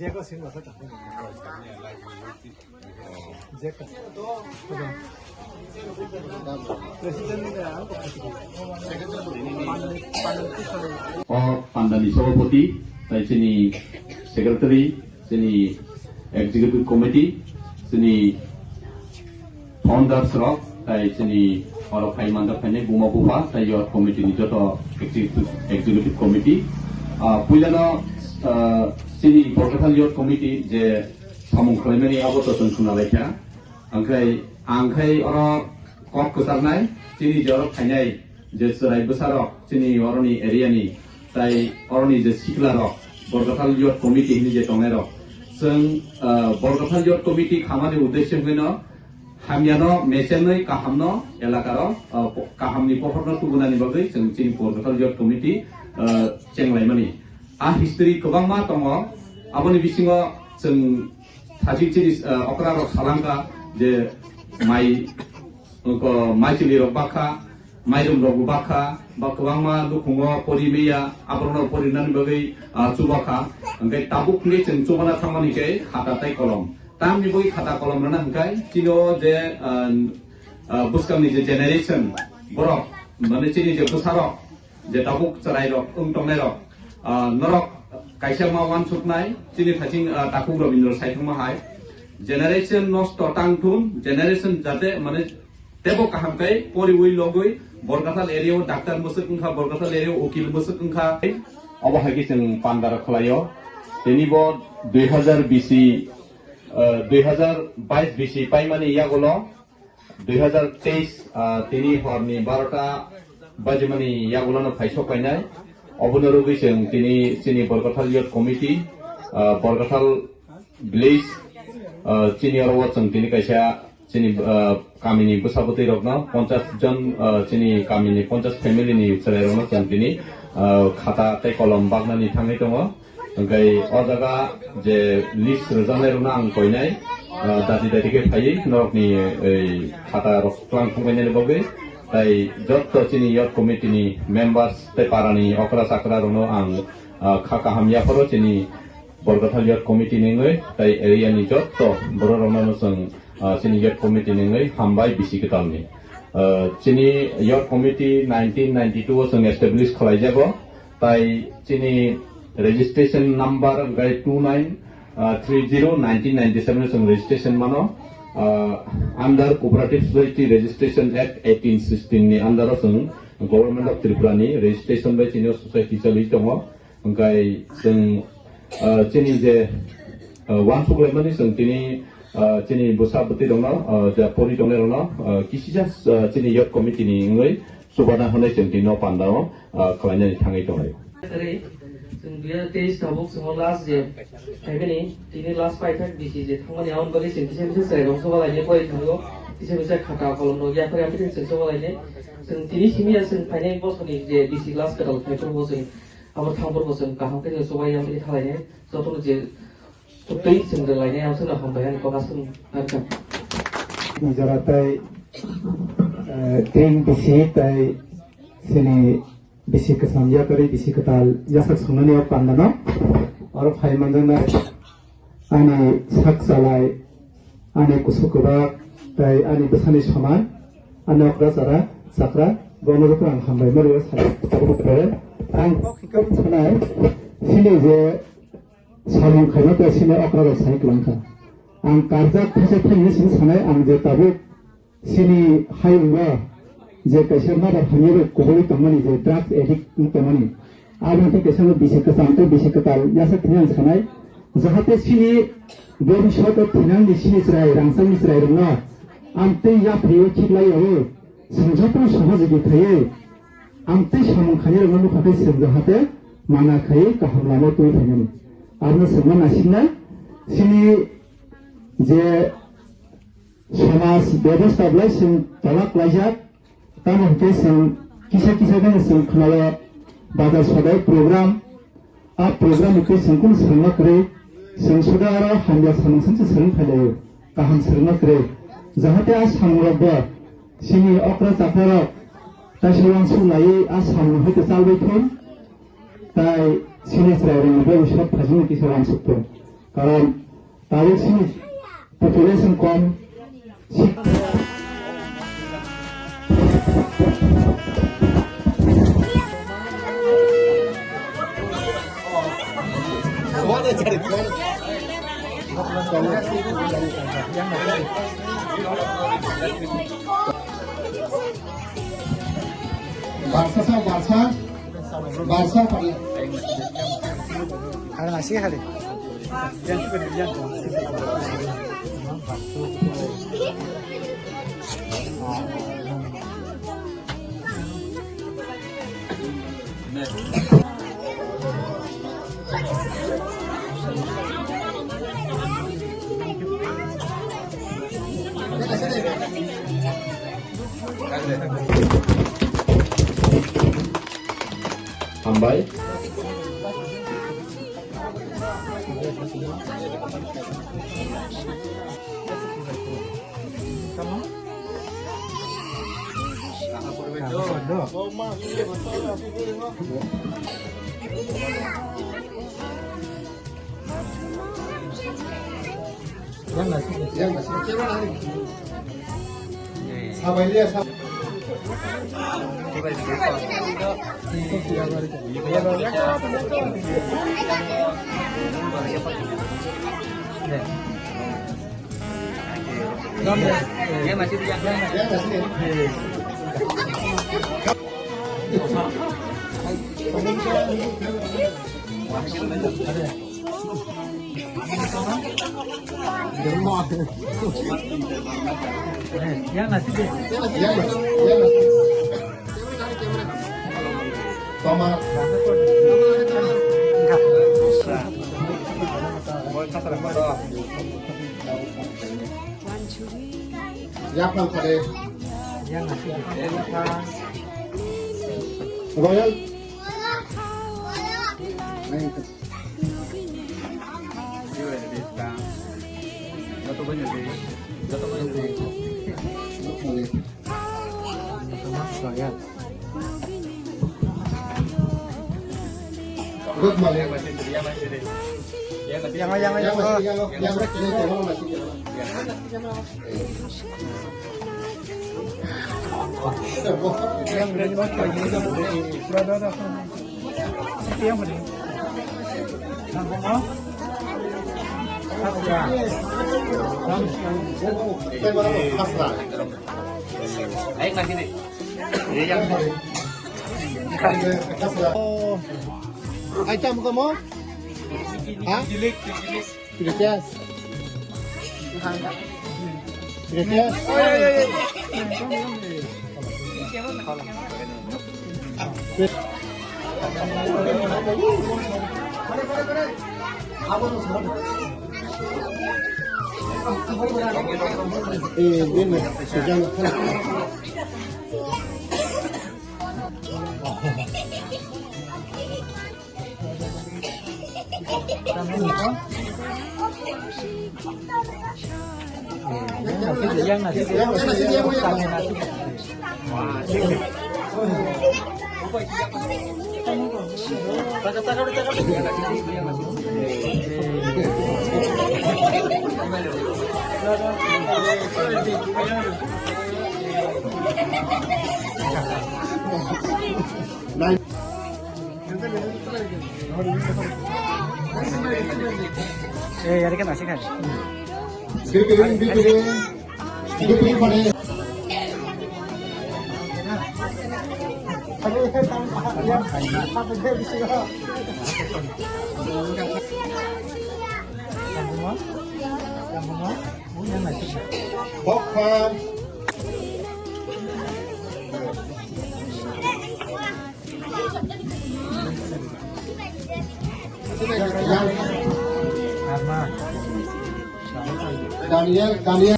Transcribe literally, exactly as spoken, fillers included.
O pandani sabhapati, tai chini secretary, chini executive committee, chini founders rok, tai chini oro phai manjak phainai buma bupha, tai youth committee ni joto executive, executive committee. Ah, puilano, ah, chini Borkathal Youth Committee je samung khlaimani abo to chwng khna laikha. Angkhai, angkhai oro kok kwcharnai, chini je oro phainai je chwrai bwsarok, chini oroni area ni, tai oroni je siklarok, Borkathal Youth Committee hini je tongnairok. Chwng, ah, Borkathal Youth Committee khamani uddesyo hwino hamyano mechenwi kahamno elakaro, ah, po-, kahamni pohorno tubunani bagwi chwng chini Borkathal Youth Committee, ah, chenglaimani. A history kwbangma tongo. Aboni bisingo chwng thajik chini, ah, okrarok salangkha je mai, ko-, maichwlwirok bakha, mairum rokbo bakha, ba kwbangma nukhungo pori maya, aborokno porinani bagwi, ah, chubakha. Hwnkhe tabuk hwnkhe chwng chubana thangmani khe khata tei kolom. Tamni bagwi khata kolom rwna hwnkhe chini o je, ah, ah, bwskangni je generation borok, mane chini je bwsarok, je tabuk chwrairok wng tongnairok, ah, norok kaisa ma uansuknai, chini thaching, ah, Takhuk Rabindra saithangma hai, generation nosto tang thun, generation jate mane tebo kaham khe poriwi logwi Borkathal area o doctor mwswk wngkha, Borkathal area o ukil mwswk wngkha. Obo hai khe chwng pandaro khlaio. Tini bo dui hazar bisi, ah, dui hazar bais bisi paimani yagulo dui hazar teis, ah, tini horni barota bajimani yagulano phai sok painai. Obono rwgwi chwng tini chini Borkathal Youth Committee, ah, Borkathal Village, ah, chini oro o chwng tini kaisa chini, ah, kamini bwsa bwtwi rokno ponchas jon, ah, chini kamini ponchas family ni chwrai rokno chwng tini, ah, khata tei kolom baknani thangwi tongo. Hwnkhe o jaga je list rwjaknai rokno ang koinai, ah, dati dati khe phaiwi norokni, ei, khata rok twlang thumkhainani bagwi. Tai jotto chini youth committee ni members tei para ni okra chakra rokno ang, ah, kha kaham yapharo chini Borkathal youth committee ni wngwi tai area ni jotto borok rokno chwng, ah, chini youth committee ni wngwi hambai bisi kwtal ni. Ah, chini youth committee nineteen ninety-two o chwng establish khlaijago. Tai chini registration number hwnkhe two nine three zero nineteen ninety seven chwng registration mano. Ah, under Cooperative Society Registration Act eighteen sixteen ni under o chwng Government of Tripura ni registration bai chini o society chaliwi tongo. Hwnkhe chwng, ah, chini je, ah, uansuk laimani chwng tini, ah, chini bwsa bwtwi rokno, ah, je pori tongnai rokno, ah, kisisa, ah, chini youth committee ni wngwi chubana hwnwi chwng tini o panda o, ah, khlainani thangwi tonglai. Kwrwi, chwng dui hazar teis tabuk chwng o last je phaimani, tini last paithak bisi je thangmani, aboni bagwi chwng kisa kisa chwrai rok soba lainai pori thango, kisa kisa khata kolom rok yaphar yaphar chwng soba lainai. Chwng tini simi ya chwng phainai bosor ni je bisi last kwtal phai phuru bo chwng abo thang phuru bo chwng kaham khe chwng soba ya thanglainai, jotono je Tei chwng rwlainai ang chwngno hambai ani kok aswk narwkha. Jora tei, eh, tei bisi tei chini bisi kwcham yakarwi bisi kwtal yasak swngnani o pandano. Oro phai manjaknai ani sak chalai, ani kusu kwbak tei ani bwsani soman, ani okra chara chakra, bono joto ang hambai mari o sai. Ang kok hikam sanai, chini je samung khaima tei chini okra rok sai kwlangkha. Ang karjak khaisa thani sini sanai, ang je tabuk chini hayung o je kaisa mother hamya rok kubui tongmani je drugs addict wng tongmani, abo hwnkhe kaisa no bisi kwcham tei bisi kwtal yasa thani ang sanai, jahate chini bobiswt o thinang ni chini chwrai rangchak ni chwrai rok no ang tei yaphri o khiklai o. Chwng jotono sohojogita khaiwi, ang tei samung khainai rokno nukha khe chwng jahate mana khaiwi kaham lama twi phainani. Abono chwngma naisingna chini je somaj bebosta belai chwng tola klaijak, tamo hwnkhe chwng kisa kisa khe chwng khwnao bazar sodai program, a program ni twi chwng kunu swrwngma kwrwi, chwng suda aro hamya samung songchi swrwng phailaio, kaham swrwngma kwrwi. Jahate a samung rok bo chini okra chakra rok taisa uansuk laiwi a samung hai kwchal bai thun, tai chini chwrai rok ni bagwi sok phaijini kisa uansuk thun. Karon tabuk si population kom, si Barsa sa, barsa, barsa pari. Hari nasi hari. Hambai. Yang nasi deh. Toma. Yang nasi deh. Royal. Yang, yang, yang. Ai, tam kamu? Hah? Gracias. Gracias. Eh, dime, se llama. Eh, yari kan asik kan? Bibiri, bibiri. Bibiri pada. Popcorn. Daniel, Daniel.